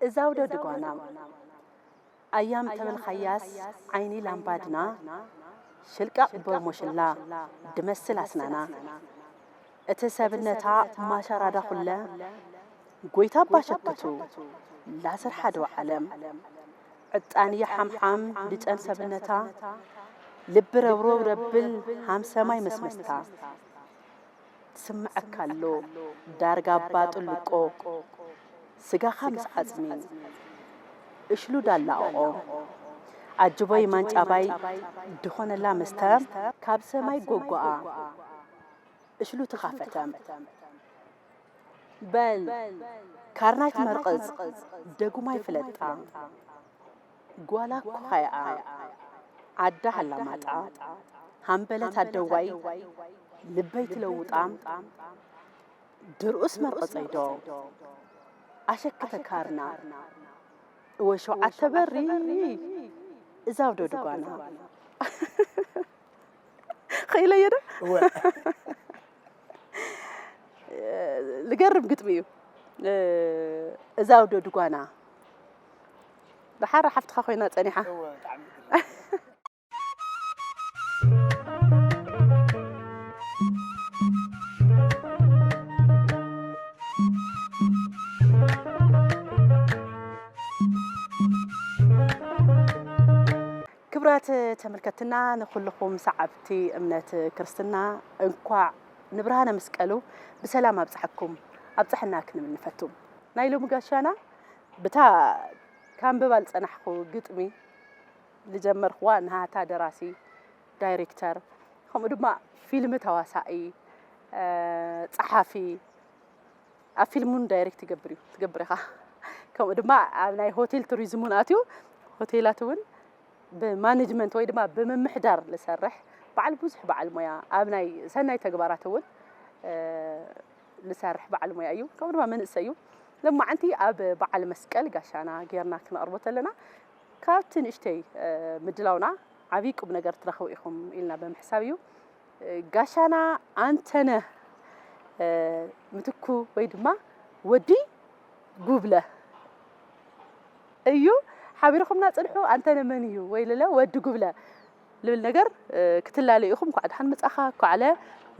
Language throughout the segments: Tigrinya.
እዛ ኣውደ ድጓና ኣያም ተበልኻያስ ዓይኒ ላምባድና፣ ሽልቃቕ ቦርሞሽላ ድመስል ኣስናና። እቲ ሰብነታ ማሻራዳ ኩለ፣ ጎይታ ኣባ ሸክቱ ላስር ሓደ ዓለም። ዕጣንያ ሓምሓም ድጨን ሰብነታ፣ ልቢ ረብረብ ረብል ሃም ሰማይ መስመስታ። ትስምዐካ ኣሎ ዳርጋ ኣባ ጥልቆ፣ ስጋኻ ምስ ዓጽሚ እሽሉ ዳላቕቖ። ዓጅቦይ ማንጫባይ ድኾነላ መስተ፣ ካብ ሰማይ ጎጎኣ እሽሉ ተኻፈተ። በል ካርናይ ትመርቕጽ ደጉማይ ፍለጣ። ጓላ ኮኻይኣ ዓዳ ሃላማጣ፣ ሃምበለት ኣደዋይ ልበይ ትለውጣ። ድርኡስ መርቐጸይዶ ኣሸክተ ካርና፣ እወ ሸውዓተ በሪ እዛው ዶ ድጓና። ኸኢለዮ ዶ? እወ። ልገርም ግጥሚ እዩ። እዛው ዶ ድጓና። ደሓር ሓፍትኻ ኮይና ጸኒሓ። እወ፣ ብጣዕሚ ይግርም። ክቡራት ተመልከትና፣ ንኹልኹም ሰዓብቲ እምነት ክርስትና እንኳዕ ንብርሃነ መስቀሉ ብሰላም ኣብጽሐኩም፣ ኣብጽሐና ክንብል ንፈቱ። ናይ ሎሚ ጋሻና ብታ ካንብባ ዝጸናሕኩ ግጥሚ ዝጀመርኩዋ ናሃታ ደራሲ፣ ዳይሬክተር፣ ከምኡ ድማ ፊልም ተዋሳኢ፣ እ፣ ጸሓፊ፣ ኣብ ፊልም እውን ዳይሬክት ይገብር እዩ፣ ትገብር ኢኻ። ከምኡ ድማ ኣብ ናይ ሆቴል ቱሪዝም እውን ኣትዩ፣ ሆቴላት እውን ብማኔጅመንት ወይ ድማ ብምምሕዳር ዝሰርሕ በዓል ብዙሕ በዓል ሞያ፣ ኣብ ናይ ሰናይ ተግባራት እውን፣ እ፣ ዝሰርሕ በዓል ሞያ እዩ። ከምኡ ድማ መንእሰይ እዩ። ሎማዓንቲ ኣብ በዓል መስቀል ጋሻና ጌርና ክነቕርቦ ተለና፣ ካብቲ ንእሽተይ፣ እ፣ ምድላውና ዓብዪ ቁም ነገር ትረኽቡ ኢኹም ኢልና ብምሕሳብ እዩ። እ፣ ጋሻና ኣንተነህ፣ እ፣ ምትኩ ወይ ድማ ወዲ ጉብለ እዩ። ሓቢርኹምና ጽንሑ፣ ኣንተነህ መን እዩ ወይ ልለ ወዲ ጉብለ ልብል ነገር፣ እ፣ ክትላለዩ ኢኹም። እንኳዕ ደሓን መጻኻ፣ እንኳዕ ለ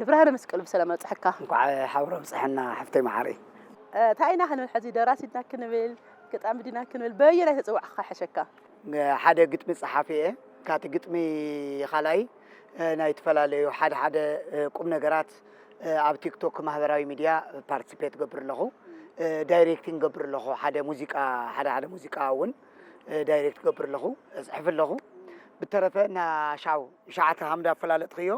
ንብርሃነ መስቀሉ ብሰላም ኣብጽሐካ። እንኳዕ ሓብሮ ኣብጽሐና ሓፍተይ መዓረይ። እ፣ እንታይ ኢና ክንብል ሕዚ? ደራሲ ድና ክንብል፣ ገጣሚ ድና ክንብል፣ በየናይ ተጸዋዕካ ይሓሸካ? እ፣ ሓደ ግጥሚ ጸሓፊ እየ። ካቲ ግጥሚ ኻልኣይ፣ እ፣ ናይ ዝተፈላለዩ ሓደ ሓደ፣ እ፣ ቁም ነገራት፣ እ፣ ኣብ ቲክቶክ ማህበራዊ ሚድያ ፓርቲሲፔት ገብር ኣለኹ። እ፣ ዳይሬክቲንግ ገብር ኣለኹ። ሓደ ሙዚቃ፣ ሓደ ሓደ ሙዚቃ እውን፣ እ፣ ዳይሬክት ገብር ኣለኹ፣ እጽሕፍ ኣለኹ። ብተረፈ እና ሻው ሻዕተ ሃምዳ ኣፈላለጥኽዮ፣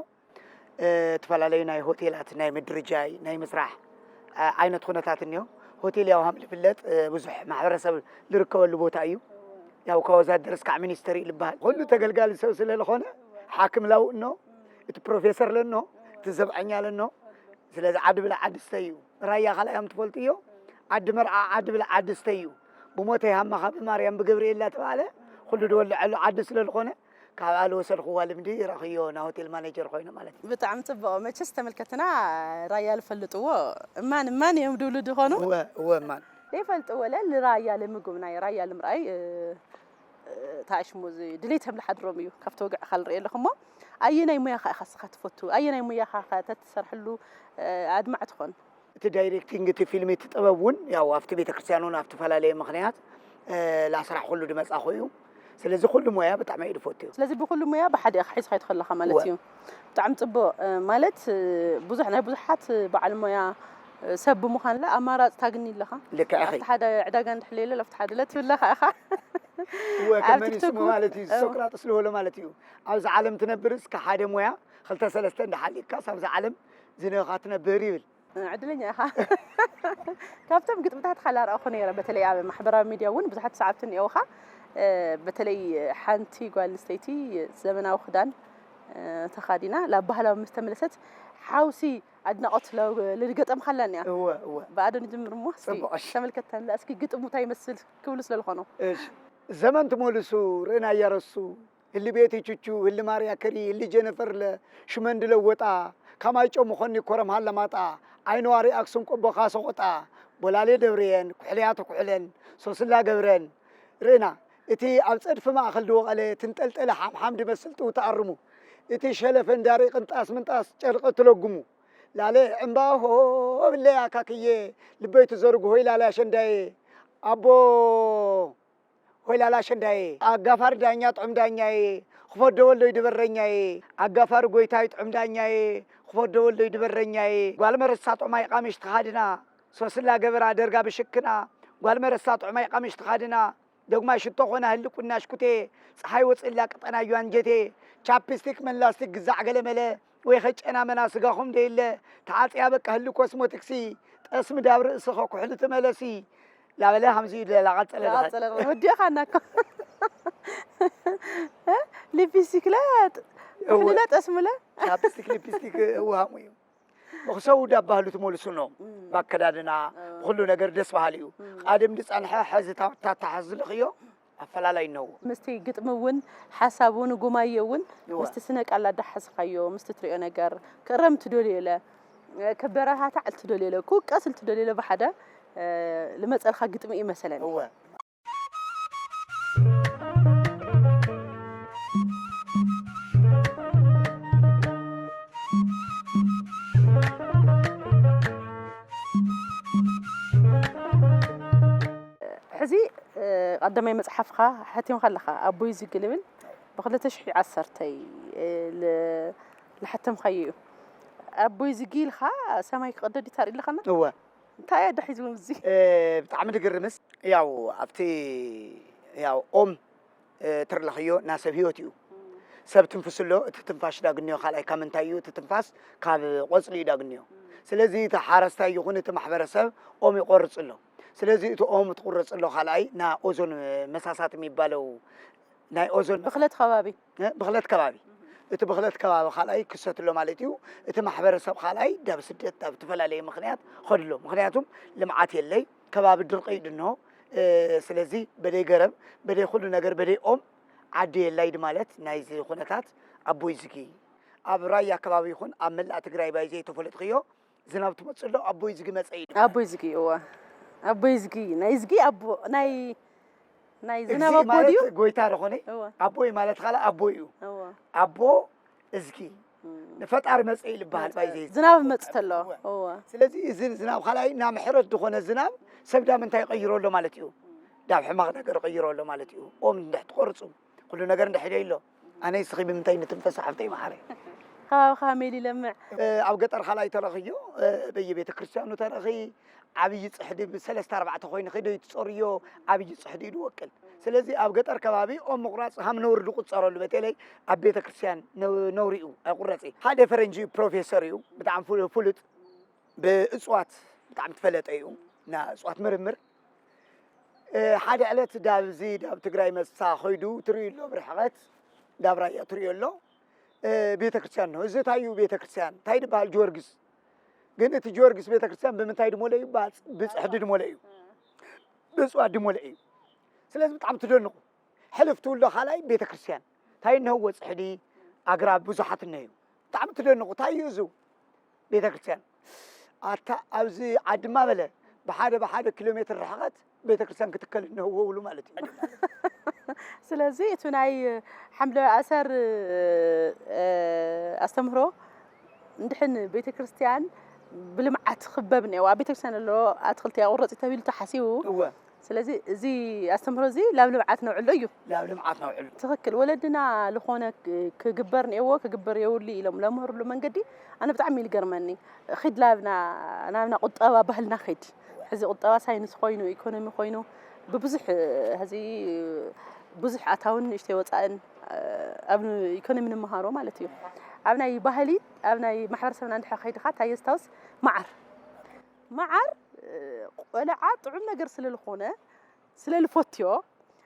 እ፣ ዝተፈላለዩ ናይ ሆቴላት ናይ ምድርጃይ፣ ናይ ምስራሕ፣ እ፣ ዓይነት ኩነታት እኒኦ። ሆቴል ያው ሃም ዝፍለጥ፣ እ፣ ብዙሕ ማሕበረሰብ ዝርከበሉ ቦታ እዩ። ያው ካብ ወዛደር እስካዕ ሚኒስተር እዩ ዝበሃል። ኩሉ ተገልጋሊ ሰብ ስለ ዝኾነ፣ ሓክም ላው እኖ፣ እቲ ፕሮፌሰር ለኖ፣ እቲ ዘብዐኛ ለኖ። ስለዚ ዓዲ ብላ ዓዲ ስተይ እዩ። ራያ ካልኣይ ሃም ትፈልጡ እዮ። ዓዲ መርዓ፣ ዓዲ ብላ ዓዲ ስተይ እዩ። ብሞተይ ሃማኻ ብማርያም ብገብርኤል እናተባህለ ኩሉ ዝወልዐሉ ዓዲ ስለ ዝኾነ፣ ካብ ኣል ወሰድኽዋ ልምዲ ረኽዮ፣ ናይ ሆቴል ማኔጀር ኮይነ ማለት እዩ። ብጣዕሚ ጽቡቕ። መቸስ ተመልከትና ራያ ዝፈልጥዎ እማን እማን እዮም ድብሉ ድኾኑ? እወ፣ እወ እማን። ዘይፈልጥዎ ለ ንራያ ንምጉብናይ፣ ራያ ንምርኣይ፣ እ፣ እ፣ ታሽሙ እዚ ድሌት ተምልሓድሮም እዩ። ካብቲ ወግዕኻ ዝርኢ ኣለኹ እሞ፣ ኣየናይ ሙያኻ ኢኻ እስኻ ትፈቱ? ኣየናይ ሙያኻ ኸ ተትሰርሕሉ፣ እ፣ ኣድማዕ ትኾን? እቲ ዳይሬክቲንግ፣ እቲ ፊልም፣ እቲ ጥበብ እውን ያው ኣብቲ ቤተክርስትያን እውን ኣብ ዝተፈላለየ ምኽንያት፣ እ፣ ላስራሕ ኩሉ ድመጻኹ እዩ። ስለዚ ኩሉ ሞያ ብጣዕሚ እየ ድፈትዮ። ስለዚ ብኩሉ ሞያ ብሓደ ኢኻ ሒዝኻዮ ትኸለኻ ማለት እወ። እዩ። ብጣዕሚ ጽቡቕ፣ እ፣ ማለት፣ እ፣ ብዙሕ ናይ ብዙሓት በዓል ሞያ፣ እ፣ ሰብ ብምዃንለ ኣማራጺ ታግኒ ኣለኻ። ልክዕ ኢኺ። ኣብቲ ሓደ ዕዳጋ እንድሕለየለ ኣብቲ ሓደ ለ ትብለኻ ኢኻ። እወ፣ ኣብ ከም መን እዩ ስሙ ቲክቶክ ማለት እዩ፣ እውን። ሶቅራጥስ ዝበሎ ማለት እዩ። ኣብዚ ዓለም ትነብርስ ካብ ሓደ ሞያ ክልተ ሰለስተ እንዳሓሊፍካስ ኣብዛ ዓለም ዝነኻ ትነብር ይብል። ዕድለኛ ኢኻ። ካብቶም ግጥምታትካ ላርኣኹ ነይረ፣ በተለይ ኣብ ማሕበራዊ ሚድያ እውን ብዙሓት ሰዓብቲ እኒአውኻ። እ፣ በተለይ ሓንቲ ጓል ኣንስተይቲ ዘመናዊ ክዳን፣ እ፣ ተኻዲና ናብ ባህላዊ ምስ ተመለሰት ሓውሲ ኣድናቖት ለ-፣ ልገጠምካላ እኒኣ። እወ፣ እወ። ብኣ ዶ ንጅምር እሞ እስኪ ጽቡቕ፣ እሺ። ተመልከተንላ፣ እስኪ ግጥሙ እንታይ ይመስል ክብሉ ስለ ዝኾኑ። እሺ። ዘመን ትመልሱ ርእናያ ረሱ ህሊ ቤቲ ቹቹ፣ ህሊ ማርያ ከሪ፣ ህሊ ጀነፈር ለ ሽመንዲ ለወጣ፣ ካማይጮ ምኾኒ ኮረም ሃለማጣ፣ ዓይነዋሪ ኣክሱም ቆቦ ካሰቆጣ፣ ቦላሌ ደብርየን፣ ኩሕልያ ተኩሕለን፣ ሶስላ ገብረን ርኢና። እቲ ኣብ ጸድፊ ማእከል ዝወቐለ ትንጠልጠለ ሓምሓም ዝመስል ጥው ተኣርሙ። እቲ ሸለፈን ዳሪቕን ጣስ ምንጣስ ጨርቂ ትለጉሙ። ላለ ዕምባሆ ብለይ ኣካክየ ልበይ ትዘርግሆ ይላለ ኣሸንዳየ። ኣቦ ሆይ ላላ ሸንዳየ፣ ኣጋፋሪ ዳኛ ጥዑም ዳኛየ፣ ክፈዶ ወልዶ ይድበረኛየ፣ ኣጋፋሪ ጎይታይ ጥዑም ዳኛየ፣ ክፈዶ ወልዶ ይድበረኛየ፣ ጓል መረሳ ጥዑማይ ቃሚሽ ተኻድና፣ ሶስላ ገበራ ደርጋ ብሽክና፣ ጓል መረሳ ጥዑማይ ቃሚሽ ተኻድና፣ ደግማይ ሽቶ ኾና ህልቁና ሽኩቴ፣ ፀሓይ ወፅላ ቅጠና ዩ ኣንጀቴ፣ ቻፕስቲክ መን ላስቲክ ግዛዕ ገለመለ፣ ወይ ኸጨና መና ስጋኹም ደየለ፣ ተዓፅያ በቃ ህሉ ኮስሞቲክሲ፣ ጠስሚ ዳብ ርእስኸ ኩሕሊ ትመለሲ፣ ላበለ ሃምዚ እዩ ደላ ቀጸለ ደኸ። ቀጸለ ደኸ። ወዲእኻና እኮ። እ? ሊፕስቲክ ለ፣ ጥ-፣ እወ። ኩሕሊ ለ፣ ጠስሚ ለ። ቻፕስቲክ፣ ሊፕስቲክ እወ ሃሙ እዩ። ብኽሰቡ ዳ ባህሉ ትመልሱ ነው። እም። ባከዳድና፣ እወ። ብኹሉ ነገር ደስ በሃሊ እዩ። እም። ቃድም ዝጸንሐ ሐዚ ታ-፣ ታታሐዚ ልኽዮ ኣፈላላይ ነው። ምስቲ ግጥሚ እውን፣ ሓሳብ እውን፣ ጉማየ እውን፣ እወ። ምስቲ ስነ ቃል ኣዳሓስኻዮ፣ ምስቲ ትሪኦ ነገር፣ ክእረም ትደልዮ ኢለ፣ ክበረታታዕ ትደልዮ ኢለ፣ ክውቀስ ትደልዮ ኢለ ብሓደ፣ እ፣ ልመጸልካ ግጥሚ እዩ መሰለኒ። እወ። ሕዚ፣ እ፣ ቀዳማይ መጽሓፍካ ሓቲምካ ኣለኻ፣ ኣቦይ ዝጊ ልብል ብኽልተ ሽሕ ዓሰርተ፣ እ፣ ል-፣ ልሓተምካዮ እዩ። ኣቦይ ዝጊ ኢልካ ሰማይ ክቐደድ እዩ ታርኢ ኣለኻና? እወ። እንታይ ኣዳሒዝዎም እዚ? እ፣ ብጣዕሚ ድግርምስ፣ ያው ኣብቲ፣ ያው ኦም፣ እ፣ ትርለኽዮ ናይ ሰብ ህይወት እዩ። እም። ሰብ ትንፍስ ኣሎ፣ እቲ ትንፋሽ ዳግንዮ ካልኣይ ካብ ምንታይ እዩ? እቲ ትንፋስ ካብ ቆጽሊ እዩ ዳግንዮ። እም። ስለዚ እቲ ሓረስታይ ይኹን እቲ ማሕበረሰብ ኦም ይቆርጽ ኣሎ። ስለዚ እቲ ኦም ትቁረጽ ኣሎ ካልኣይ ናይ ኦዞን መሳሳት የሚባለው ናይ ኦዞን ብኽለት ከባቢ። እ፣ ብኽለት ከባቢ። እም። እቲ ብኽለት ከባቢ ካልኣይ ክሰት ኣሎ ማለት እዩ። እቲ ማሕበረሰብ ካልኣይ ዳብ ስደት ዳብ ዝተፈላለየ ምኽንያት ኸድሎ። ምኽንያቱም ልምዓት የለይ፣ ከባቢ ድርቂ እዩ ድንሆ። እ፣ ስለዚ በደይ ገረብ፣ በደይ ኩሉ ነገር፣ በደይ ኦም ዓዲ የላይ ማለት ናይዚ ኩነታት ኣቦይ ዝጊ። ኣብ ራያ ከባቢ ይኹን ኣብ መላእ ትግራይ ባይ ዘይተፈለጥክዮ ዝናብ ትመጽእ ኣሎ፣ ኣቦይ ዝጊ መጸ ኢሉ። ኣቦይ ዝጊ፣ እወ። ኣቦይ ዝጊ፣ ናይ ዝጊ ኣቦ፣ ናይ፣ ናይ እዚ ዝናብ ኣቦ ማለት ድዩ? ጎይታ ዝኾነ እወ። ኣቦይ ማለት ካላ ኣቦይ እዩ። እወ። ኣቦ እዝጊ እም። ንፈጣሪ መጸ ይልበሃል ባይ ዘይ ዝናብ መጽእ ተሎ። እወ። እወ። ስለዚ እዚ ዝናብ ካልኣይ ናብ ምሕረት ዝኾነ ዝናብ ሰብ ዳም እንታይ ይቐይሮ ኣሎ ማለት እዩ? ዳብ ሕማቕ ነገር ይቐይሮ ኣሎ ማለት እዩ። ኦም እንድሕ ትቆርጹ፣ ኩሉ ነገር እንድሕ ኢለ ኣሎ። ኣነ ይስኺ ብምንታይ ንትንፈሳ ሓፍተይ መሓረ? ከባቢ ከመይ ኢሉ ይለምዕ? እ፣ ኣብ ገጠር ካልኣይ ተረኽዮ፣ እ፣ በየቤተ ክርስቲያኑ ተረኺ፣ ዓብዪ ጽሕዲ ብሰለስተ ኣርባዕተ ኮይኑ ኸይዶ ይትጸርዮ፣ ዓብዪ ጽሕዲ እዩ ዝወቅል። ስለዚ ኣብ ገጠር ከባቢ ኦም ምቑራጽ ሃም ነውሪ ዝቑጸረሉ፣ በተለይ ኣብ ቤተ ክርስቲያን ነው-፣ ነውሪ እዩ፣ ኣይቑረጽ እዩ። ሓደ ፈረንጂ ፕሮፌሰር እዩ፣ ብጣዕሚ ፍሉ-፣ ፍሉጥ ብእጽዋት ብጣዕሚ ትፈለጠ እዩ፣ ና እጽዋት ምርምር። እ፣ ሓደ ዕለት ዳብዚ ዳብ ትግራይ መሳ ኸይዱ ትርእዩ ኣሎ ብርሕቐት፣ ዳብ ራያ ትርእዩ ኣሎ። እ፣ ቤተ ክርስቲያን ነው። እዚ እንታይ እዩ ቤተ ክርስቲያን? እንታይ ይበሃል? ጊዮርጊስ። ግን እቲ ጊዮርጊስ ቤተ ክርስቲያን ብምንታይ ድሞለ እዩ? ባጽ-፣ ብጽሕዲ ድሞለ እዩ። ብእጽዋት ድሞለ እዩ። ስለዚ ብጣዕሚ ትደንቑ። ሕልፍ ትብሎ ካልኣይ ቤተ ክርስቲያን። እንታይ እነህዎ ጽሕዲ፣ ኣግራብ ብዙሓት እነህዩ። ብጣዕሚ ትደንቑ። እንታይ እዩ እዚ ቤተ ክርስቲያን? ኣታ ኣብዚ ዓድማ በለ ብሓደ ብሓደ ኪሎ ሜትር ርሕቐት ቤተ ክርስቲያን ክትከል እነህዎ ብሉ ማለት እዩ። ስለዚ እቲ ናይ ሓምለዋይ ኣሰር፣ እ፣ ኣስተምህሮ እንድሕን ቤተ ክርስቲያን ብልምዓት ክበብ እኒአዋ። ኣብ ቤተ ክርስቲያን ዘሎ ኣትክልቲ ኣቑረፂ ተቢሉ ተሓሲቡ። እወ። ስለዚ እዚ ኣስተምህሮ እዚ ላብ ልምዓት ነውዕሎ እዩ። ላብ ልምዓት ነውዕሎ። ትኽክል። ወለድና ዝኾነ ክ-፣ ክግበር እኒአዎ፣ ክግበር የብሉ ኢሎም ለምህርሉ መንገዲ ኣነ ብጣዕሚ እዩ ዝገርመኒ። ኺድ ላብና፣ ናብና ቁጠባ ባህልና ኺድ። ሕዚ ቁጠባ ሳይንስ ኮይኑ፣ ኢኮኖሚ ኮይኑ፣ ብብዙሕ፣ ሕዚ ብዙሕ ኣታውን ንእሽተይ ወፃእን፣ ኣብ ኢኮኖሚ ንምሃሮ ማለት እዩ። ኣብ ናይ ባህሊ፣ ኣብ ናይ ማሕበረሰብና እንድሕር ከይድኻ፣ እንታይ የስታውስ? መዓር። መዓር፣ ቆልዓ ጥዑም ነገር ስለ ዝኾነ፣ ስለ ልፈትዮ፣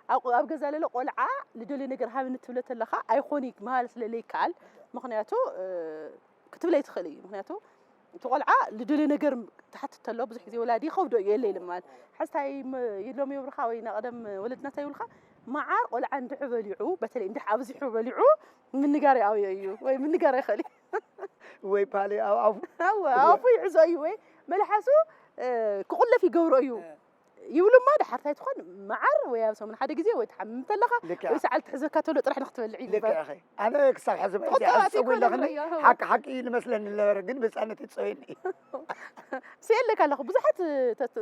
ኣብ፣ ኣብ ገዛ ለለ ቆልዓ ልደልዮ ነገር ሃብኒ ትብለ ተለኻ፣ ኣይኾን ምባል ስለ ለይከኣል፣ ምኽንያቱ፣ ክትብል ኣይትኽእል እዩ። ምኽንያቱ፣ እቲ ቆልዓ ልደልዮ ነገር ትሓትት ተሎ፣ ብዙሕ ግዜ ወላዲ ይኸብዶ እዩ፣ የለ ኢሉ ማለት። ሕዚ እንታይ ም-፣ ይብሎም ይብርኻ ወይ ናይ ቀደም ወለድና እንታይ ይብልካ? መዓር ቆልዓ እንድሕር በሊዑ፣ በተለይ እንድሕር ኣብዚሑ በሊዑ፣ ምንጋር ይኣብዮ እዩ፣ ወይ ምንጋር ኣይኽእል እዩ። ወይ ፓሌ ኣብ ኣፉ። ኣዎ፣ ኣብ ኣፉ ይሕዞ እዩ፣ ወይ መልሓሱ ክቑለፍ ይገብሮ እዩ ይብሉ እማ፣ ድሓር እንታይ ትኾን፣ መዓር ወይ ኣብ ሰሙን ሓደ ግዜ ወይ ትሓምም እንተለኻ ወይ ሰዓል ትሕዘካ ተሎ ጥራሕ ንክትበልዕ ይግበር። ኣነ ክሳብ ሕዚ ሓቂ ሓቂ ይመስለኒ ነበረ፣ ግን ብፃነት ይፀወኒ ስየለካ ኣለኹ። ብዙሓት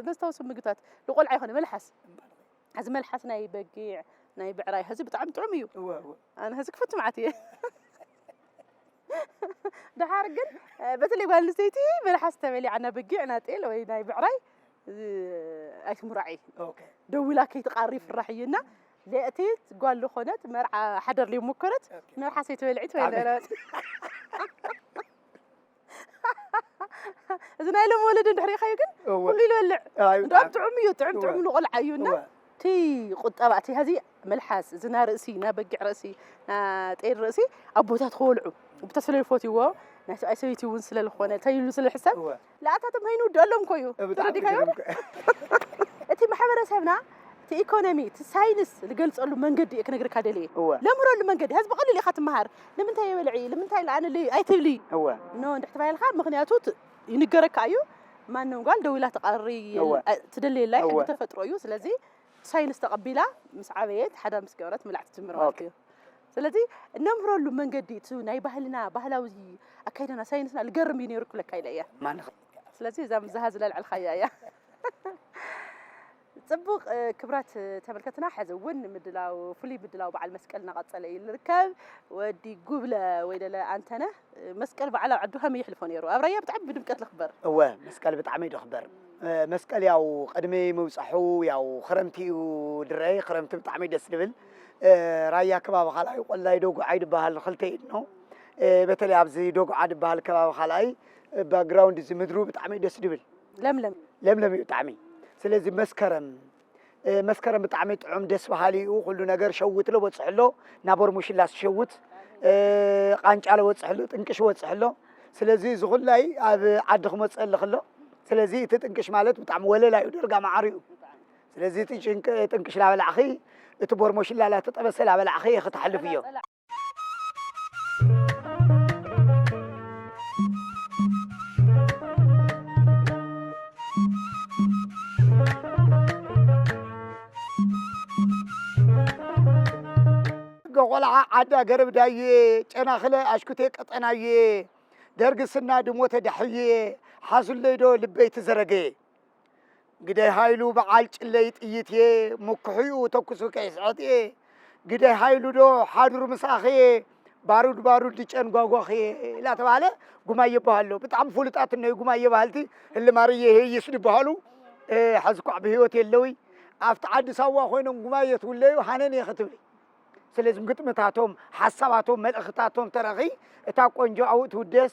ነስታውሱ ምግብታት ንቆልዓ ይኾነ መልሓስ፣ እዚ መልሓስ ናይ በጊዕ ናይ ብዕራይ ሕዚ ብጣዕሚ ጥዑም እዩ። ኣነ ሕዚ ክፈቱ መዓት እየ። ደሓር ግን በተለይ ጓል ኣንስተይቲ መልሓስ ተበሊዓ ናይ በጊዕ ናይ ጤል ወይ ናይ ብዕራይ ኣይትምራዒ። ደዊላ ከይትቃሪ ፍራሕ እዩና ለእቲ ጓል ዝኾነት መርዓ ሓደር ለይሞከረት መልሓስ ኣይትበልዒ ትበለረ። እዚ ናይ ሎም ወለዶ እንድሕር ኢኻዮ ግን ኩሉ ይልበልዕ። እንዳ ጥዑም እዩ፣ ጥዑም ጥዑም ንቆልዓ እዩ እና እቲ ቁጠባ እቲ ሀዚ መልሓስ እዚ ና ርእሲ ና በጊዕ ርእሲ ና ጤል ርእሲ ኣቦታት ክበልዑ ኣቦታት ስለ ዝፈትዎ ናይ ሰብኣይ ሰበይቲ እውን ስለ ዝኾነ እንታይ ኢሉ ስለ ዝሕሰብ ለኣታቶም ሀይኑ ደሎም ኮዩ ተረዲካዮ። እቲ ማሕበረሰብና እቲ ኢኮኖሚ እቲ ሳይንስ ዝገልፀሉ መንገዲ እየ ክነግርካ ደልየ። ለምህረሉ መንገዲ ህዝቢ ቀሊል ኢኻ ትመሃር ንምንታይ የበልዒ ንምንታይ ለኣንልይ ኣይትብሊ። ኖ እንድሕ ተባሂልካ ምክንያቱ ይንገረካ እዩ። ማንም ጓል ደዊላ ተቃሪ ትደልየላ ሕጊ ተፈጥሮ እዩ። ስለዚ ሳይንስ ተቐቢላ ምስ ዓበየት ሓዳር ምስ ገበረት ምብላዕ ትጅምር ማለት እዩ። ስለዚ እነምህረሉ መንገዲ እቲ ናይ ባህልና ባህላዊ ኣካይዳና ሳይንስና ልገርም እዩ ነይሩ ክብለካ ኢለ እያ። ስለዚ እዛ ምዛሃ ዝለልዐልካያ እያ። ጽቡቕ ክብራት ተመልከትና፣ ሕዚ እውን ምድላው ፍሉይ ምድላው በዓል መስቀል እናቐጸለ እዩ ዝርከብ። ወዲ ጉብለ ወይ ደለ ኣንተነህ መስቀል በዓል ኣብ ዓዱ ከመይ የሕልፎ ነይሩ? ኣብ ራያ ብጣዕሚ ብድምቀት ልኽበር። እወ መስቀል ብጣዕሚ እዩ ድኽበር። መስቀል ያው ቅድሚ ምብጻሑ ያው ክረምቲ እዩ ድረይ፣ ክረምቲ ብጣዕሚ ደስ ድብል። ራያ ከባቢ ካልኣይ ቆላይ ደጉዓይ ድበሃል ክልተ ኢድኖ። በተለይ ኣብዚ ደጉዓ ድበሃል ከባቢ ካልኣይ ባክግራውንድ እዚ ምድሩ ብጣዕሚ ደስ ድብል። ለምለም ለምለም እዩ ብጣዕሚ። ስለዚ መስከረም መስከረም ብጣዕሚ ጥዑም ደስ በሃሊ እዩ። ኩሉ ነገር ሸውት ለበፅሕሎ ናቦር ሙሽላስ ሸውት ቃንጫ ለወፅሕሎ ጥንቅሽ ወፅሕሎ። ስለዚ እዚ ኩላይ ኣብ ዓዲ ክመፀሊ ከሎ ስለዚ እቲ ጥንቅሽ ማለት ብጣዕሚ ወለላ እዩ ደርጋ ማዓር እዩ። ስለዚ እቲ ጥንቅሽ ላበላዕኺ እቲ ቦርሞሽላ ላተጠበሰ ላበላዕኺ ክትሓልፍ እዮ። ቆልዓ ዓዳ ገረብ ዳየ ጨናኽለ ኣሽኩቴ ቀጠናየ ደርግስና ድሞተ ዳሕየ ሓዙለይዶ ልበይ ትዘረገየ ግደይ ሃይሉ በዓል ጭለይ ጥይት እየ ምኩሕኡ ተኩሱ ከይስዕጥ እየ ግደይ ሃይሉ ዶ ሓዱር ምሳኺ እየ ባሩድ ባሩድ ድጨን ጓጓኺ እየ ኢላተባህለ ጉማየ ይበሃሎ ብጣዕሚ ፍሉጣት እነዩ ጉማየ ባህልቲ ህልማርየ ሄይስ ድበሃሉ ሐዚ ኳዕ ብህይወት የለዊ ኣብቲ ዓዲ ሳዋ ኮይኖም ጉማየ ትውለዩ ሃነን እየ ክትብሊ ስለዚ ግጥምታቶም ሓሳባቶም መልእኽታቶም ተረኺ እታ ቆንጆ ኣብኡ ትውደስ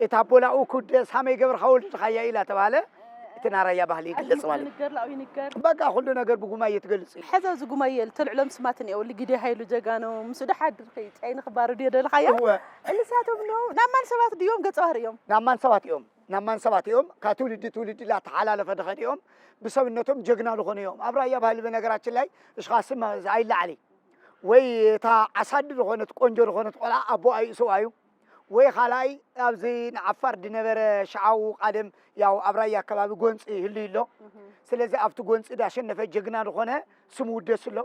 እታ ኣቦላኡ ኩደስ ሃመይ ገብርኻ ወልድኻያ ኢላ ተባለ እቲ ናራያ ባህሊ ይግለጽ ማለት ይንገር ላኡ ይንገር በቃ ኩሉ ነገር ብጉማየ ትገልጽ እዩ። ሕዚ ኣብዚ ጉማየ ተልዕሎም ስማት እኒኦ ልጊዴ ሃይሉ ጀጋኖ ምስ ዶ ሓድርኺ ጫይ ንኽባር ድዮ ደልኻያ እወ እልሳቶም ነው ናማን ሰባት ድዮም ገጸ ባህሪ እዮም። ናማን ሰባት እዮም ናማን ሰባት እዮም ካብ ትውልዲ ትውልዲ ላተሓላለፈ ድኸድ እዮም ብሰብነቶም ጀግና ዝኾኑ እዮም ኣብ ራያ ባህሊ በነገራችን ላይ እሽኻ ስም ኣይላዓሊ ወይ እታ ዓሳዲ ዝኾነት ቆንጆ ዝኾነት ቆልዓ ኣቦኣ ይእስዋ እዩ ወይ ካልኣይ ኣብዚ ንዓፋር ድነበረ ሸዓው ቃደም ያው ኣብ ራያ ኣከባቢ ጎንፂ ይህሉ ኣሎ ስለዚ ኣብቲ ጎንፂ ዳሸነፈ ጀግና ዝኾነ ስሙ ውደስ ኣሎ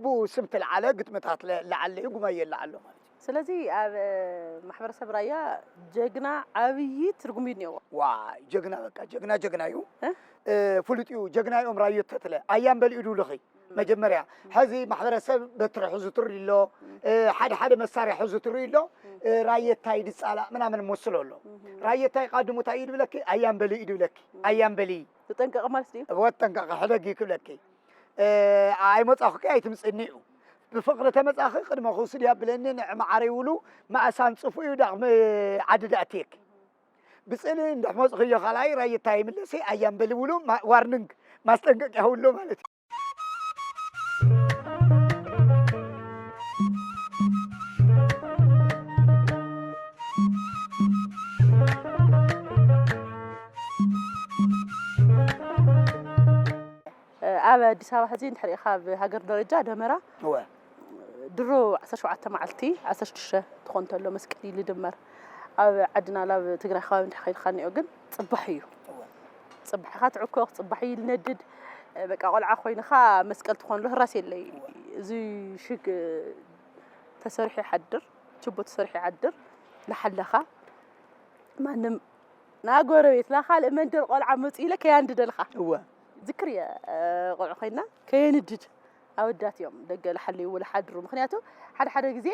ብኡ ስም ትልዓለ ግጥምታት ለዓለ እዩ ጉማየ ለዓሎ ማለት እዩ ስለዚ ኣብ ማሕበረሰብ ራያ ጀግና ዓብዪ ትርጉም እዩ እኒኦ ዋ ጀግና በቃ ጀግና ጀግና እዩ ፍሉጥ እዩ ጀግና እዮም ራዮ ተትለ ኣያም በሊኡ ድብልኺ መጀመርያ ሕዚ ማሕበረሰብ በትሪ ሕዙ ትርኢ ኣሎ ሓደ ሓደ መሳርያ ሕዙ ትርኢ ኣሎ ራየታይ ድፃላእ ምናምን መስሎ ኣሎ ራየታይ ቃድሙ እንታይ እዩ ድብለኪ ኣያም በሊ እዩ ድብለኪ ኣያም በሊ ትጠንቀቂ ማለት ድዩ ወጠንቀቂ ሕደጊ ክብለኪ ኣይመፃኹኪ ኣይትምፅኒ እዩ ብፍቕሪ ተመፃኺ ቅድመ ክውስድ ያብለኒ ንዕመዓረ ይብሉ ማእሳን ፅፉ እዩ ዳቕሚ ዓዲ ዳእትየኪ ብፅልኢ እንዳሕመፅኽዮ ካልኣይ ራየታይ ኣይምለሲ ኣያም በሊ ውሉ ዋርኒንግ ማስጠንቀቅያ ውሎ ማለት እዩ። ኣብ ኣዲስ ኣበባ ሕዚ እንድሕር ኢኻ ኣብ ሃገር ደረጃ ደመራ እወ ድሮ ዓሰርተ ሸውዓተ መዓልቲ ዓሰርተ ሽዱሽተ ትኾን ተሎ መስቀል እዩ ዝድመር ኣብ ዓድና ላብ ትግራይ ከባቢ እንድሕር ከይድካ እኒኦ ግን ፅባሕ እዩ ጽባሕ ኢኻ ትዕኮ፣ ጽባሕ እዩ ዝነድድ። በቃ ቆልዓ ኮይንኻ መስቀል ትኾንሉ ህራስ የለይ። እዚ ሽግ ተሰሪሑ ይሓድር፣ ችቦ ተሰሪሑ ይሓድር። ለሓለኻ ማንም ና ጎረቤት ና ካልእ መንደር ቆልዓ መጽኡ ኢለ ከያንድደልካ። እወ ዝክር እየ፣ ቆልዑ ኮይና ከየንድድ ኣወዳት እዮም ደገ ልሓልይዎ ልሓድሩ። ምክንያቱ ሓደ ሓደ ግዜ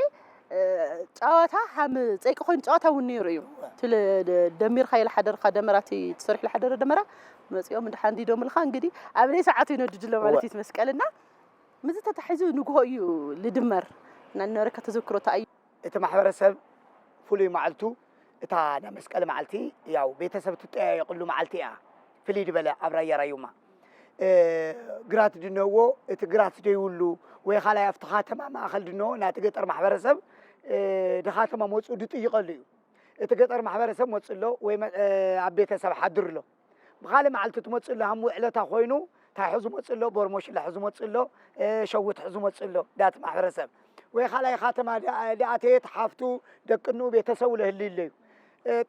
ጨዋታ ሓም ጸይቂ ኮይኑ ጨዋታ እውን ነይሩ እዩ። ትል ደሚርካ የልሓደርካ ደመራ እቲ ተሰሪሑ ልሓደረ ደመራ መጺኦም እንድሓ እንዲዶምልካ እንግዲህ ኣብ ናይ ሰዓቱ ይነድድሎ ማለት እዩ መስቀልና። ምዚ ተታሒዙ ንግሆ እዩ ልድመር እና ንነበረካ ተዘክሮታ እዩ። እቲ ማሕበረሰብ ፍሉይ መዓልቱ እታ ናይ መስቀል መዓልቲ ያው ቤተሰብ ትጠያየቕሉ መዓልቲ እያ። ፍልይ ዝበለ ኣብ ራያ ራዩማ ግራት ድነዎ እቲ ግራት ደይብሉ ወይ ካልኣይ ኣብቲ ከተማ ማእኸል ድነዎ ናቲ ገጠር ማሕበረሰብ ድኻተማ መፁ ድጥይቐሉ እዩ። እቲ ገጠር ማሕበረሰብ መፁ ኣሎ ወይ ኣብ ቤተሰብ ሓድር ኣሎ። ብኻልእ መዓልቲ ትመፅእ ኣሎ ሃም ውዕለታ ኮይኑ እንታይ ሕዙ መፅእ ኣሎ ቦርሞሽላ ሕዙ መፅእ ኣሎ ሸውት ሕዙ መፅእ ኣሎ ዳት ማሕበረሰብ ወይ ካልኣይ ከተማ ድኣተየት ሓፍቱ ደቅኑ ቤተሰቡ ለህልዩ ኣለዩ።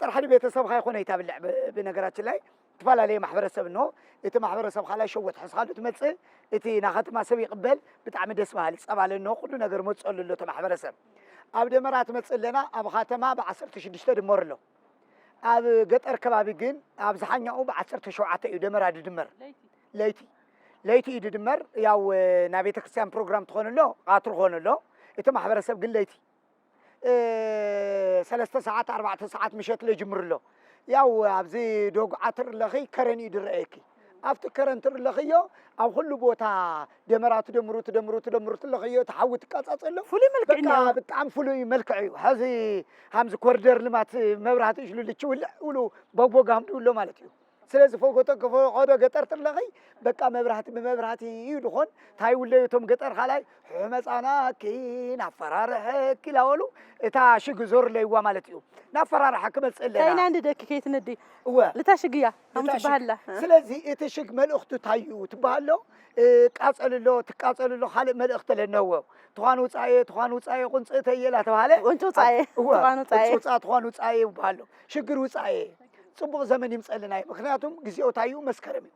ጥራሕ ቤተሰብካ ይኮነ ይታብልዕ ብነገራችን ላይ ዝተፈላለየ ማሕበረሰብ እንሆ እቲ ማሕበረሰብ ካልኣይ ሸወት ሕዝካሉ ትመፅእ እቲ ናከተማ ሰብ ይቅበል ብጣዕሚ ደስ በሃሊ ፀባለ እንሆ ኩሉ ነገር መፅኦሉ ኣሎ እቲ ማሕበረሰብ። ኣብ ደመራ ትመፅእ ኣለና ኣብ ከተማ ብዓሰርተ ሽዱሽተ ድመር ኣሎ። ኣብ ገጠር ከባቢ ግን ኣብዝሓኛኡ ብዓሰርተ ሸውዓተ እዩ ደመራ ድድመር። ለይቲ ለይቲ እዩ ድድመር። ያው ናይ ቤተክርስትያን ፕሮግራም ትኾን ኣሎ ቃትሩ ኾን ኣሎ እቲ ማሕበረሰብ ግን ለይቲ ሰለስተ ሰዓት ኣርባዕተ ሰዓት ምሸት ለጅምር ኣሎ። ያው ኣብዚ ዶጉዓ ትርለኺ ከረን እዩ ድረአየኪ። ኣብቲ ከረን ትርለኽዮ ኣብ ኩሉ ቦታ ደመራ ትደምሩ ትደምሩ ትደምሩ ትለኽዮ እቲ ሓዊ ትቃጻጸሎ። ፍሉይ መልክዕ እኒኦ። ብጣዕሚ ፍሉይ መልክዕ እዩ። ሐዚ ሃምዚ ኮሪደር ልማት መብራህቲ እሽሉ ልችውልዕ ውሉ ቦግቦግ ሃምዱ ኣሎ ማለት እዩ። ስለዚ ፈጎቶ ከፈቆዶ ገጠር ትለኺ በቃ መብራህቲ ብመብራህቲ እዩ ድኾን ታይ ውለዩ እቶም ገጠር ካልኣይ ሕመፃናኪ ናፈራርሐኪ ላበሉ እታ ሽግ ዞር ለይዋ ማለት እዩ። ናፈራርሐ ክመፅእ ኣለና። ከይና እንድደኪ ከይትነዲ እወ ልታ ሽግያ ከም ልታ ሽግ። ትበሃላ። ስለዚ እቲ ሽግ መልእኽቱ እንታይ እዩ ትበሃሎ? ቃፀልሎ ትቃፀልሎ ካልእ መልእኽቲ ለነዎ ትኳን ውፃኤ ትኳን ውፃኤ ቁንፅእተ እየላ ተባሃለ። ቁንጭ ውፃኤ፣ እወ፣ ትኳን ውፃኤ። ቁንጭ ውፃ ትኳን ውፃኤ ይበሃሎ። ሽግር ውፃኤ ጽቡቕ ዘመን ይምፀልና እዩ። ምክንያቱም ግዜኡ እንታይ እዩ መስከረም እዩ።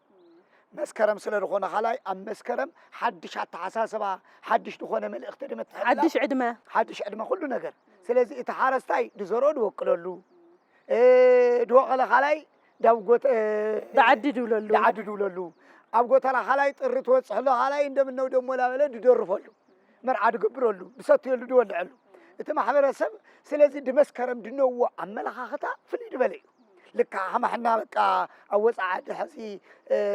መስከረም ስለ ዝኾነ ካልኣይ ኣብ መስከረም ሓድሽ ኣተሓሳስባ ሓድሽ ዝኾነ መልእኽቲ ድመትሐልና ሓድሽ ዕድመ። ሓድሽ ዕድመ ኩሉ ነገር። ስለዚ እቲ ሓረስታይ ድዘርኦ ድወቅለሉ ድወቐለ ካልኣይ ዳብ ጎተ ዳዓዲ ድብለሉ ዳዓዲ ድብለሉ ኣብ ጎተራ ካልኣይ ጥሪ ትወፅሕሎ ካልኣይ እንደምነው ደሞ ላበለ ድደርፈሉ መርዓ ድገብረሉ ድሰትየሉ ድወልዐሉ እቲ ማሕበረሰብ። ስለዚ ድመስከረም ድነዎ ኣመለኻኽታ ፍልይ ድበለ እዩ። ልካ ከማሕና በቃ ኣብ ወፃኢ ዓዲ ሕዚ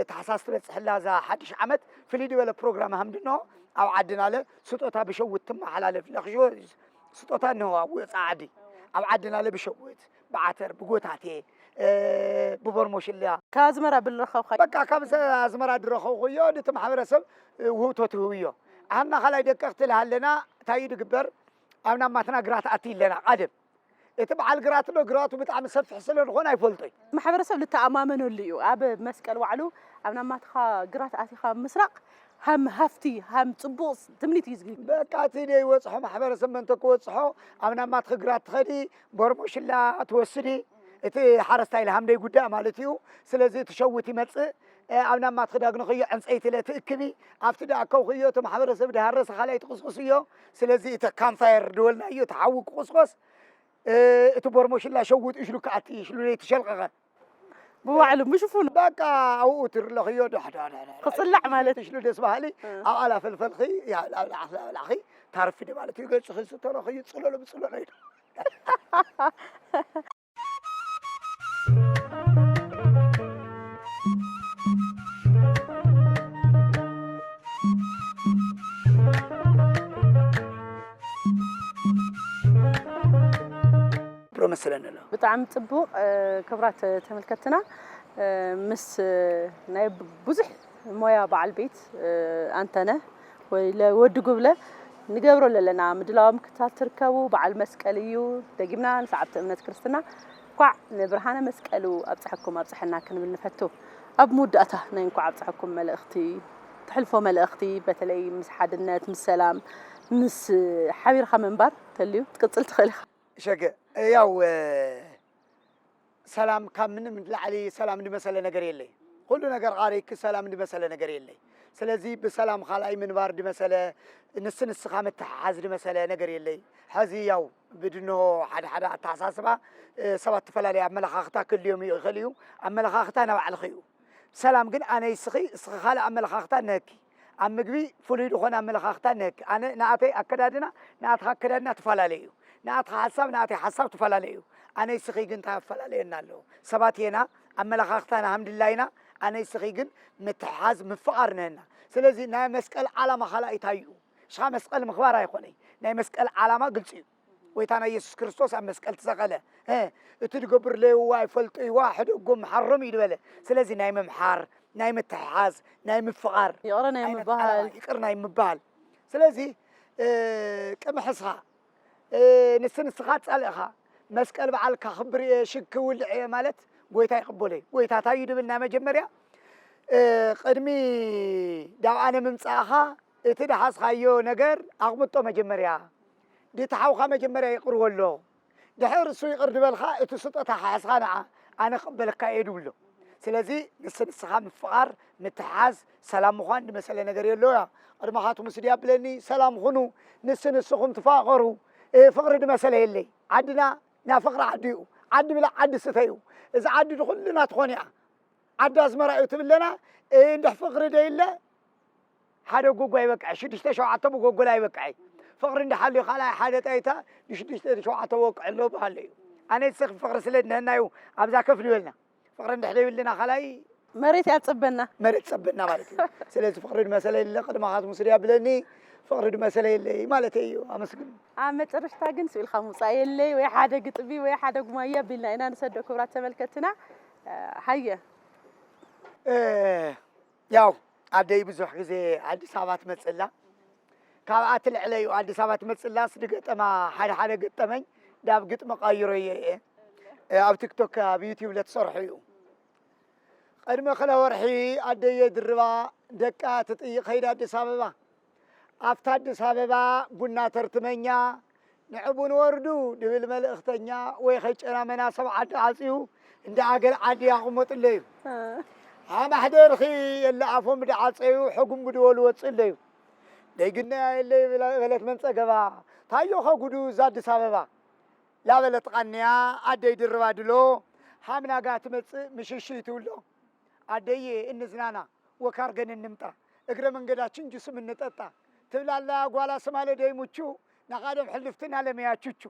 ታሕሳስ ትበፅሕላ እዛ ሓድሽ ዓመት ፍልይ ድበለ ፕሮግራም ሃምድኖ ኣብ ዓድና ለ ስጦታ ብሸውት ትመሓላለፍ ለክሾ ስጦታ እንሆ ኣብ ወፃኢ ዓዲ ኣብ ዓድና ለ ብሸውት ብዓተር ብጎታቴ ብበርሞሽላ ካብ ኣዝመራ ብልረኸብካ በቃ ካብ ኣዝመራ ድረኸብኩዮ ነቲ ማሕበረሰብ ውህብቶ ትህብዮ። ኣና ካልኣይ ደቀቕቲ ለሃለና እንታይ እዩ ድግበር ኣብ ናብ ማትና ግራት ኣቲ ኣለና ቃደም እቲ በዓል ግራት ዶ ግራቱ ብጣዕሚ ሰፊሕ ስለ ዝኾነ ኣይፈልጦይ። ማሕበረሰብ ልተኣማመነሉ እዩ። ኣብ መስቀል ባዕሉ ኣብ ናማትኻ ግራት ኣቲኻ ምስራቕ ሃም ሃፍቲ ሃም ፅቡቕ ትምኒት እዩ ዝግልፅ። በቃ እቲ ደይ ወፅሖ ማሕበረሰብ መንተ ክወፅሖ ኣብ ናማትኺ ግራት ትኸዲ ቦርሞሽላ ትወስዲ እቲ ሓረስታይ ልሃምደይ ጉዳይ ማለት እዩ። ስለዚ እቲ ሸውት ይመፅእ ኣብ ናማትኺ ዳግንኽዮ ዕንፀይቲ ለትእክቢ ኣብቲ ዳኣከብኽዮ እቲ ማሕበረሰብ ድሃረሰ ካልኣይ ትቕስቕስዮ። ስለዚ እቲ ካምፋየር ድወልናዮ እቲ ሓዊ ክቑስቆስ እቲ ቦርሞሽላ ሸውጥ እሽሉ ክኣቲ እሽሉ ለይተሸልቀቐ ብባዕሉ ብሽፉኑ በቃ ኣብኡ ትርለኽዮ ዳሕዳሕዳሕዳ ክፅላዕ ማለት እሽሉ ደስ በሃሊ ኣብኣላ ፈልፈልኺ ያብላብላኺ ታርፊ ደ ማለት እዩ ገፅኺ ዝተረኽዩ ፅለሎ ብፅለሎ እዩ። ሮ መስለኒ ኣሎ። ብጣዕሚ ፅቡቕ ክብራት ተመልከትና ምስ ናይ ብዙሕ ሞያ በዓል ቤት ኣንተነ ወይ ወዲ ጉብለ ንገብሮ ለለና ምድላዎም ክታል ትርከቡ በዓል መስቀል እዩ። ደጊምና ንሰዓብቲ እምነት ክርስትና እንኳዕ ንብርሃነ መስቀሉ ኣብፀሐኩም ኣብፀሐና ክንብል ንፈቱ። ኣብ መወዳእታ ናይ እንኳዕ ኣብፀሐኩም መልእኽቲ ትሕልፎ መልእኽቲ በተለይ ምስ ሓድነት ምስ ሰላም ምስ ሓቢርካ ምንባር ተልዩ ትቅፅል ትኽእል ኢኻ። ሸገ ያው ሰላም ካብ ምንም ላዕሊ ሰላም ዝመሰለ ነገር የለይ። ኩሉ ነገር ዓረይኪ ሰላም ዝመሰለ ነገር የለይ። ስለዚ ብሰላም ካልኣይ ምንባር ዝመሰለ፣ ንስ ንስኻ ምትሕሓዝ ዝመሰለ ነገር የለይ። ሕዚ ያው ብድንሆ ሓደ ሓደ ኣተሓሳስባ፣ እ፣ ሰባት ትፈላለየ ኣመለኻኽታ ክህልዮም ይኽእል እዩ። ኣመለኻኽታ ናይ ባዕልኺ እዩ። ሰላም ግን ኣነ ይስኺ፣ እስኺ ካልእ ኣመለኻኽታ እነሀኪ። ኣብ ምግቢ ፍሉይ ዝኾነ ኣመለኻኽታ እነሀኪ። ኣነ ንኣተይ ኣከዳድና፣ ንኣትኻ ኣከዳድና ትፈላለየ እዩ። ንኣትኻ ሓሳብ፣ ንኣተይ ሓሳብ ትፈላለየ እዩ። ኣነ ይስኺ ግን እንታይ ኣፈላለየና ኣለዎ? ሰባት የና፣ ኣመለኻኽታና ሃምድላ ኢና፣ ኣነ ይስኺ ግን ምትሕሓዝ፣ ምፍቓር ነህና። ስለዚ ናይ መስቀል ዓላማ ካልኣይ እንታይ እዩ? ሽኻ መስቀል ምኽባር ኣይኮነይ። ናይ መስቀል ዓላማ ግልጺ እዩ። ጎይታና ኢየሱስ ክርስቶስ ኣብ መስቀል ተሰቐለ። እ፣ እቲ ዝገብር ለይዋ ይፈልጡ ይዋ ሕደጎም ሓሮም እዩ ዝበለ። ስለዚ ናይ ምምሓር፣ ናይ ምትሕሓዝ፣ ናይ ምፍቓር ይቕረ ናይ ዓይነት ምብሃል። ዓላማ፣ ይቕር ናይ ምብሃል። ስለዚ፣ እ፣ ቅምሕስኻ፣ እ፣ ንስ ንስኻ ጻልእኻ፣ መስቀል በዓል ካኽብር እየ፣ ሽግ ክውልዕ እየ ማለት ጎይታ ይቕበሎ እዩ። ጎይታ እንታይ እዩ ድብል ናይ መጀመርያ፣ እ፣ ቅድሚ ዳብ ኣነ ምምጻእኻ እቲ ደሓዝኻዮ ነገር ኣቕምጦ መጀመርያ። ድቲ ሓውኻ መጀመርያ ይቕርዎ ኣሎ። ድሕር እሱ ይቕር ድበልካ እቲ ስጦታ ሓሕስኻ ንዓ ኣነ ክቕበለካ እየ ድብሎ። ስለዚ ንስ ንስኻ ምፍቓር፣ ምትሓዝ፣ ሰላም ምዃን ድመሰለ ነገር የለውያ። ቅድመኻትኩም ስድያ ብለኒ፣ ሰላም ኹኑ፣ ንስ ንስኹም ትፋቐሩ። እ፣ ፍቕሪ ድመሰለ የለይ። ዓድና ናይ ፍቕሪ ዓዲ እዩ። ዓዲ ብላ ዓዲ ስተ እዩ። እዚ ዓዲ ድኹልና ትኾን እያ። ዓዲ ኣዝመራ እዩ ትብለና። እ፣ እንድሕ ፍቕሪ ደይለ ሓደ ጎጎ ኣይበቅዐ፣ ሽዱሽተ ሸውዓተ ብጎጎ ኣይበቅዐ። ፍቕሪ እንድሓልዩ ካልኣይ ሓደ ጣይታ ንሽዱሽተ ሸውዓተ ወቅዕ ኣሎ በሃለ እዩ። ኣነ ዝሰኽ ፍቕሪ ስለ ድነህና እዩ ኣብዛ ከፍ ዝበልና። ፍቕሪ እንድሕ ደይብልና ካልኣይ መሬት እያ ትጸበና። መሬት ትጸበና ማለት እዩ። ስለዚ ፍቕሪ ድመሰለ የለ ቅድማኻት ሙስሪ ኣብለኒ፣ ፍቕሪ ድመሰለ የለይ ማለት እዩ። ኣመስግን። ኣብ መጨረሽታ ግን ስኢልካ ምውጻእ የለይ ወይ ሓደ ግጥሚ ወይ ሓደ ጉማየ ኣቢልና ኢና ንሰዶ ክብራት ተመልከትና። እ፣ ሃየ። እ፣ ያው ኣደይ ብዙሕ ግዜ ኣዲስ ኣበባ ትመጽእ ኣላ። ካብኣ ትልዕለ እዩ። ኣዲስ ኣበባ ትመጽእ ኣላ፣ ስዲ ገጠማ ሓደ ሓደ ገጠመኝ ዳብ ግጥሚ ቀይሮ እየ። እ፣ ኣብ ቲክቶክ፣ ኣብ ዩቲዩብ ለትሰርሑ እዩ። ቅድሚ ክለ ወርሒ ኣደየ ድርባ ደቃ ትጥይቕ ከይዳ ኣዲስ ኣበባ። ኣብታ ኣዲስ ኣበባ ቡና ተርትመኛ፣ ንዕቡ ንወርዱ ድብል መልእኽተኛ፣ ወይ ኸጨና መናሰብ ዓዲ ዓጽዩ፣ እንደ ኣገል ዓዲ ያቕመጥለዩ። እ። ኣማሕደርኺ የለ ኣፎም ድዓጸዩ፣ ሕጉም ብድወሉ ወጽእለዩ። ደይግነያ የለይ በለ-፣ በለት መንጸገባ፣ ታዮ ኸጉዱ እዛ ኣዲስ ኣበባ። ላበለት ቃንያ ኣደይ ድርባ ድሎ፣ ሃምናጋ ትመጽእ ምሽሽይ ትብሎ። ኣደዬ እንዝናና፣ ወካርገን እንምጣ፣ እግረ መንገዳችን ጁስም እንጠጣ፣ ትብላላ ጓላ ስማለ ደይ ሙቹ፣ ናቃደም ሕልፍትና ለመያ ቹቹ።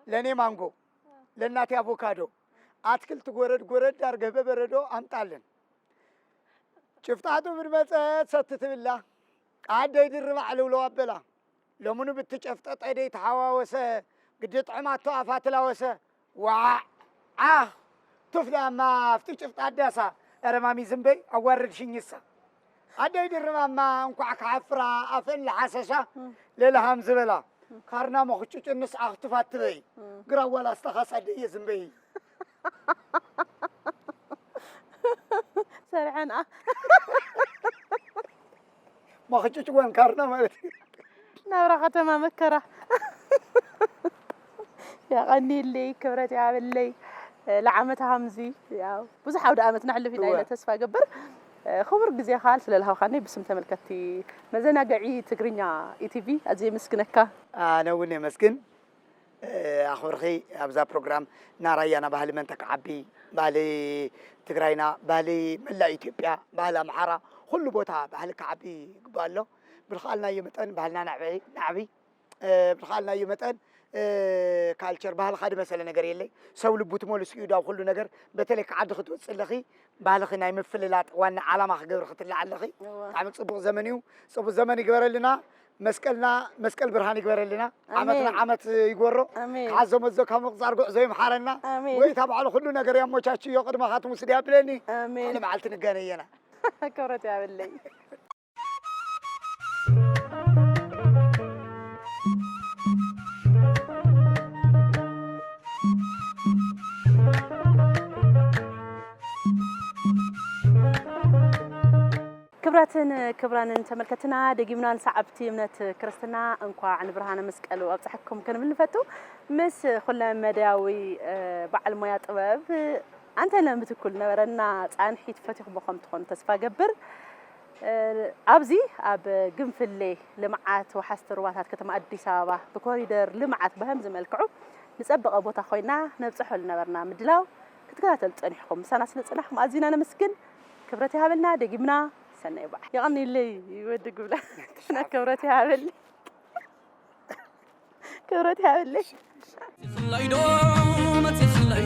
ለኔ ማንጎ፣ ለእናቴ አቮካዶ፣ አትክልት ጎረድ ጎረድ አርገህ በበረዶ አምጣልን። ጭፍጣቱ ብድመጸት ሰቲ ትብላ፣ ኣደይ ድርባ ዕልውለው ኣበላ። ሎምኑ ብትጨፍጠጠ ደይ ተሓዋወሰ፣ ግዲ ጥዕማቶ ኣፋ ትላወሰ። ዋዕ! ዓኽ! ቱፍ ዳማ ኣብቲ ጭፍጣ ኣዳሳ። ኧረ ማሚ ዝም በይ፣ ኣዋረድሽኝሳ። ኣደይ ድርባማ እንኳዕ ክሓፍራ ኣፈን ለሓሰሻ እም። ለልሃም ዝበላ። እም። ካርና መኽጩጭንስ ኣኽቱፋት ትበይ። እም። ግራዋላ ኣስተኻስ ኣደየ ዝም በይ። ሰሪሐንኣ። ማኽጭጭ ወንካርና ማለት እዩ። ናብራ ከተማ መከራ። ያቐኒለይ፣ ክብረት ይሃበለይ። ለዓመት ሃምዚ፣ ያው፣ ብዙሕ ኣውደ ዓመት ነሕልፍ ኢና እወ። ኢለ ተስፋ እገብር። ክቡር ግዜኻ ስለ ዝሃብካኒ ብስም ተመልከትቲ መዘናግዒ ትግርኛ ኢቲቪ ኣዝየ የመስግነካ። ኣነ እውን የመስግን። እ፣ ኣኽብርኺ ኣብዛ ፕሮግራም ናራያና ባህሊ መን ተክዓቢ፣ ባህሊ ትግራይና፣ ባህሊ መላእ ኢትዮጵያ፣ ባህሊ ኣምሓራ፣ ኩሉ ቦታ ባህሊ ክዓቢ ይግባእ ኣሎ። ብዝኸኣልናዮ መጠን ባህልና ነዕቢ፣ ነዕቢ። እ፣ ብዝኸኣልናዮ መጠን፣ እ፣ ካልቸር ባህልኻ ዝመሰለ ነገር የለይ። ሰብ ልቡ ትመልሱ እዩ ዳብ ኩሉ ነገር። በተለይ ካብ ዓዲ ክትወፅእ ኣለኺ፣ ባህልኺ ናይ ምፍልላጥ ዋና ዓላማ ክገብሪ ክትልዓ ኣለኺ። እወ። ብጣዕሚ ፅቡቕ ዘመን እዩ። ፅቡቕ ዘመን ይግበረልና። መስቀልና መስቀል ብርሃን ይግበረልና። ኣሜን። ዓመትና ዓመት ይግበሮ። ኣሜን። ክሓዞ መዞ ካብ ምቕፃር ጉዕዞ ይምሓረና። ኣሜን። ጎይታ ባዕሉ ኩሉ ነገር ያሞቻችዮ ቅድመኻ ትምስድ ያብለኒ። ኣሜን። ሓደ መዓልቲ ንገናኘና። ክብረት ያብለይ። ክብራትን ክብራንን ተመልከትና፣ ደጊምና ንሰዓብቲ እምነት ክርስትና እንኳዕ ንብርሃነ መስቀሉ ኣብፀሐኩም ክንብል ንፈቱ። ምስ ኩለ መዳያዊ፣ እ፣ በዓል ሞያ ጥበብ ኣንተነህ ምትኩ ዝነበረና ጻንሒት ፈቲኹሞ ከም ትኾኑ ተስፋ ገብር። ኣብዚ ኣብ ግንፍሌ ልምዓት ወሓዝቲ ሩባታት ከተማ ኣዲስ ኣበባ ብኮሪደር ልምዓት ብኸምዚ መልክዑ ንጸበቐ ቦታ ኮይና ነብጽሖ ዝነበርና ምድላው ክትከታተሉ ጸኒሕኩም። ምሳና ስለ ጸናሕኩም ኣዚና ነመስግን። ክብረት ይሃበልና። ደጊምና ሰናይ በዓል። የቐንይለይ ወዲ ጉብላ። ክብረት ይሃበልኝ። ክብረት ይሃበልኝ። መፂኽላይ ዶ መፂኽላይ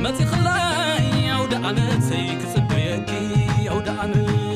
መፂኽላይ ኣውደ ዓመተይ ክፅበየኪ ኣውደ ዓመት